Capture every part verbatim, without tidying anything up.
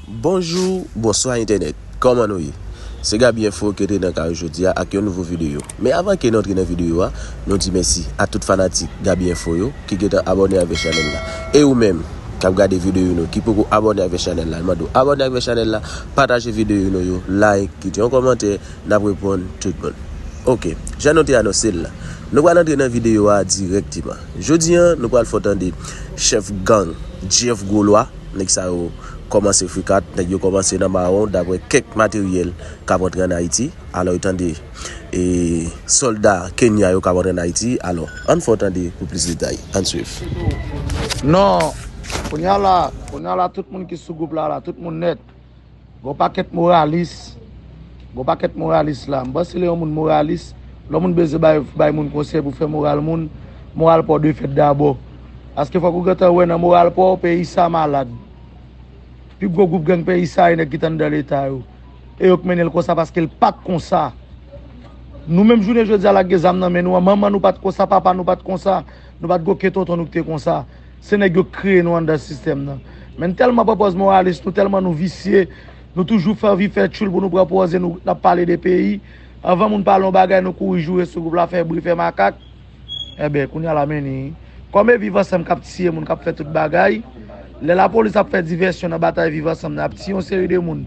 Bonjou, bonswa entènèt. Kòman nou ye? Se Gaby Info ki te nan kay ou jodi a ak yon nouvo videyo. Men avan ke n antre nan videyo a, nou di mèsi a tout fanatik Gaby Info yo ki gentan abòne avèk chanèl la. E ou menm k ap gade videyo nou ki poko abòne avèk chanèl la, n mande w abòne avèk chanèl la, pataje videyo nou yo, like, kite yon kòmantè, n ap reponn tout moun. Ok, jan nou te anonse l la, nou pral antre nan videyo a dirèkteman. Jodi a, nou pral fè w tande chèf gang Jeff Gwo Lwa, nèg sa yo kòmanse frikat, nèg yo kòmanse nan mawon, daprè kèk materyèl k ap antre ann Ayiti. Alò, yo tande, e, sòlda Kenya yo k ap antre ann Ayiti. Alò, ann fè w tande pou plis detay. Ann swiv. Non, kounye a la, kounye a la, tout moun ki sou gwoup la, la, tout moun nèt. Gon pakèt moralis. Gon pakèt moralis la. M panse lè yon moun moralis, lè yon moun bezwen bay, bay moun konsèy pou fè moral moun, moral pa w dwe fèt dabò. Paske fòk ou gentan wè nan moral pa w, peyi sa malad. Pi gwo gwoup gang peyi sa, e nèg ki t anndan Leta yo. E yo k mennen l konsa paske l pa t konsa. Nou menm jounen jodi a la k gen zam nan men nou an, manman nou pa t konsa, papa nou pa t konsa, nou pa t gen okenn tonton nou ki te konsa. Se nèg yo k kreye nou anndan sistèm nan. Men n tèlman pran pòz moralis, nou tèlman nou visye, nou toujou fè anvi fè tchoul pou nou pran pòz e nou, n ap pale de peyi. Anvan moun pale yon bagay, nou kouri joure sou gwoup la, fè bri, fè makak. Enben, kounye a la, men ni. Kòm e Viv Ansanm k ap tiye moun, k ap fè tout bagay, lè lapolis ap fè divèsyon nan batay Viv Ansanm nan, ap tiye yon seri de moun,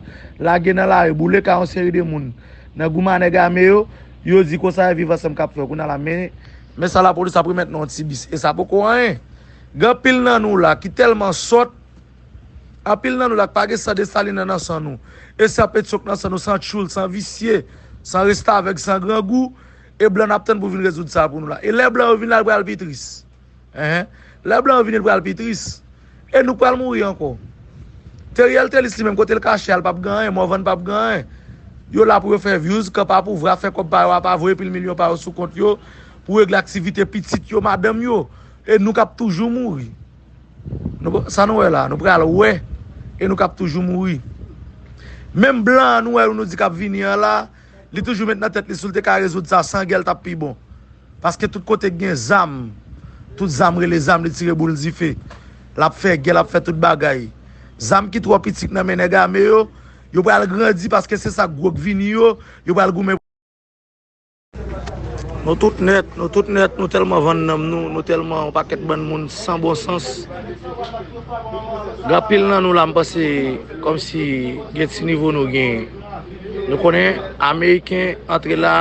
lage nan lari, boule kay yon seri de moun, nan goumen a nèg ame yo, yo di konsa e Viv Ansanm k ap fè. Kounye a la, men, men sa lapolis ap remèt nan yon ti bis. E sa poko anyen. Gen anpil nan nou la ki tèlman sòt, anpil nan nou la k pa gen san Desalin nan, nan san nou. E san Petyonk nan san nou, san tchoul, san visye, san restavèg, san grangou. E blan n ap tann pou vin rezoud sa pou nou la. E lè blan yo vin la, l pral pi tris. Enhen. Lè blan yo vin, l pral pi tris. E nou k pral mouri ankò. Teriel Telis li menm, kote l kache a, l p ap gen anyen, Morvan p ap gen anyen. Yo la pou yo fè views, kanpe a pouvwa, fè kòb pa yo apa, voye pil milyon pa yo sou kont yo, pou regle aktivite pitit yo, madanm yo. E nou k ap toujou mouri. Nou, sa nou wè la, nou pral wè, e nou k ap toujou mouri. Menm blan an nou wè, nou di k ap vini an la, li toujou met nan tèt li, si l te ka rezoud sa san gè, l t ap pi bon. Paske tout kote k gen zam, tout zam rele zam, li tire boul dife. L ap fè gè, l ap fè tout bagay. Zam ki twò piti k nan men nèg ame yo, yo pral grandi paske se sa k gwo k vini yo, yo pral goumen. Nou tout nèt, nou tout nèt, nou tèlman vann nanm nou, nou tèlman yon pakèt bann moun san bon sans. Gen anpil nan nou la, m panse kòmsi gen ti nivo nou genyen. Nou konnen Ameriken antre la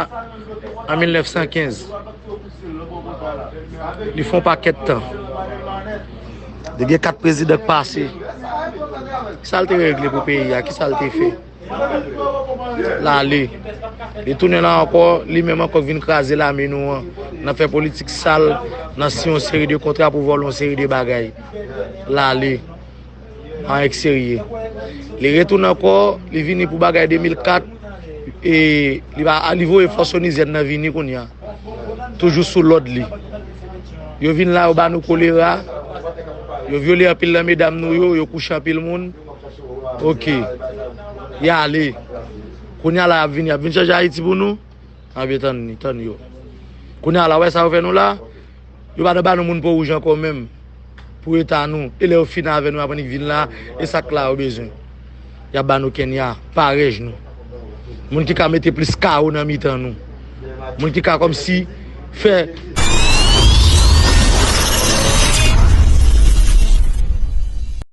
an mil nèf san kenz. Li fè yon pakèt tan. Li gen kat prezidan k pase. Sa l te regle pou peyi a? Kisa l te fè? L ale. Li tounen la ankò, li menm ankò k vin kraze lame nou an, nan fè politik sal, nan siyen yon seri de kontra pou vòlè yon seri de bagay. L ale. Anyen k serye. Li retounen ankò, li vini pou bagay de mil kat, e li va, li voye fòs onuzyèn nan vini kounye a. Toujou sou lòd li. Yo vin la, yo ba nou kolera. Yo vyole anpil nan medam nou yo, yo kouche anpil moun. Ok. Y ale. Kounye a la, y ap vini, y ap vin chanje Ayiti pou nou. Anben, tann ni, tann yo. Kounye a la, wè sa yo fè nou la? Yo pa nan ba nou moun po wouj ankò menm. Pou eta nou. E lè yo fini avè nou, apre nèg vin la, e sa k la yo bezwen. Y ap ba nou Kenya, parèj nou. Moun ki ka mete plis kawo nan mitan nou. Moun ki ka kòmsi fè